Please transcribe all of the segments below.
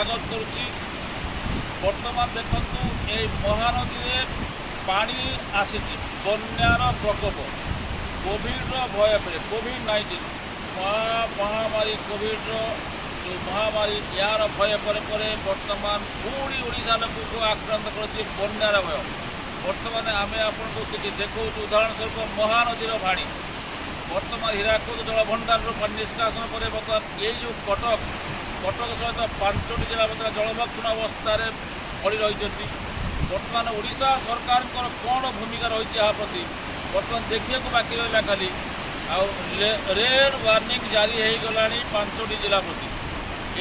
ସ୍ୱାଗତ କରୁଛି। ବର୍ତ୍ତମାନ ଦେଖନ୍ତୁ, ଏଇ ମହାନଦୀରେ ପାଣି ଆସିଛି, ବନ୍ୟାର ପ୍ରକୋପ, କୋଭିଡ଼ର ଭୟ ପରେ, କୋଭିଡ଼-19 ମହାମାରୀ, କୋଭିଡ଼ର ଯେଉଁ ମହାମାରୀ, ଏହାର ଭୟ ପରେ ପରେ ବର୍ତ୍ତମାନ ପୁଣି ଓଡ଼ିଶା ଲୋକଙ୍କୁ ଆକ୍ରାନ୍ତ କରୁଛି ବନ୍ୟାର ଭୟ। ବର୍ତ୍ତମାନ ଆମେ ଆପଣଙ୍କୁ କିଛି ଦେଖାଉଛୁ, ଉଦାହରଣ ସ୍ୱରୂପ ମହାନଦୀର ପାଣି। ବର୍ତ୍ତମାନ ହୀରାକୁଦ ଜଳଭଣ୍ଡାରରୁ ପାଣି ନିଷ୍କାସନ ପରେ ବର୍ତ୍ତମାନ ଏଇ ଯେଉଁ କଟକ, କଟକ ସହିତ ପାଞ୍ଚଟି ଜିଲ୍ଲା ବର୍ତ୍ତମାନ ଜଳମଗ୍ନ ଅବସ୍ଥାରେ ପଡ଼ି ରହିଛନ୍ତି। ବର୍ତ୍ତମାନ ଓଡ଼ିଶା ସରକାରଙ୍କର କ'ଣ ଭୂମିକା ରହିଛି, ଏହା ପ୍ରତି ବର୍ତ୍ତମାନ ଦେଖିବାକୁ ବାକି ରହିଲା ଖାଲି। ଆଉ ରେଡ୍ ୱାର୍ଣ୍ଣିଂ ଜାରି ହେଇଗଲାଣି ପାଞ୍ଚଟି ଜିଲ୍ଲା ପ୍ରତି।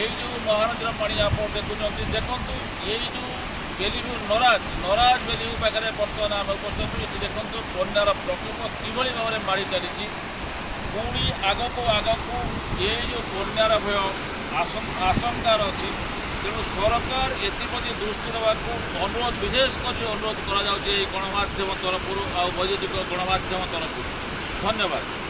ଏଇ ଯେଉଁ ମହାନଦୀର ପାଣି ଆପଣ ଦେଖୁଛନ୍ତି, ଦେଖନ୍ତୁ, ଏଇ ଯେଉଁ ବେଲିଭ୍ୟୁ ନରାଜ, ନରାଜ ବେଲିଭ୍ୟୁ ପାଖରେ ବର୍ତ୍ତମାନ ଆମେ ଉପସ୍ଥିତ ଅଛୁ। ଏଠି ଦେଖନ୍ତୁ, ବନ୍ୟାର ପ୍ରକୋପ କିଭଳି ଭାବରେ ମାଡ଼ି ଚାଲିଛି। ପୁଣି ଆଗକୁ ଆଗକୁ ଏଇ ଯେଉଁ ବନ୍ୟାର ଭୟ ଆଶଙ୍କାର ଅଛି। ତେଣୁ ସରକାର ଏଥିପ୍ରତି ଦୃଷ୍ଟି ଦେବାକୁ ଅନୁରୋଧ, ବିଶେଷ କରି ଅନୁରୋଧ କରାଯାଉଛି ଏଇ ଗଣମାଧ୍ୟମ ତରଫରୁ ଆଉ ବୈଦ୍ୟୁତିକ ଗଣମାଧ୍ୟମ ତରଫରୁ। ଧନ୍ୟବାଦ।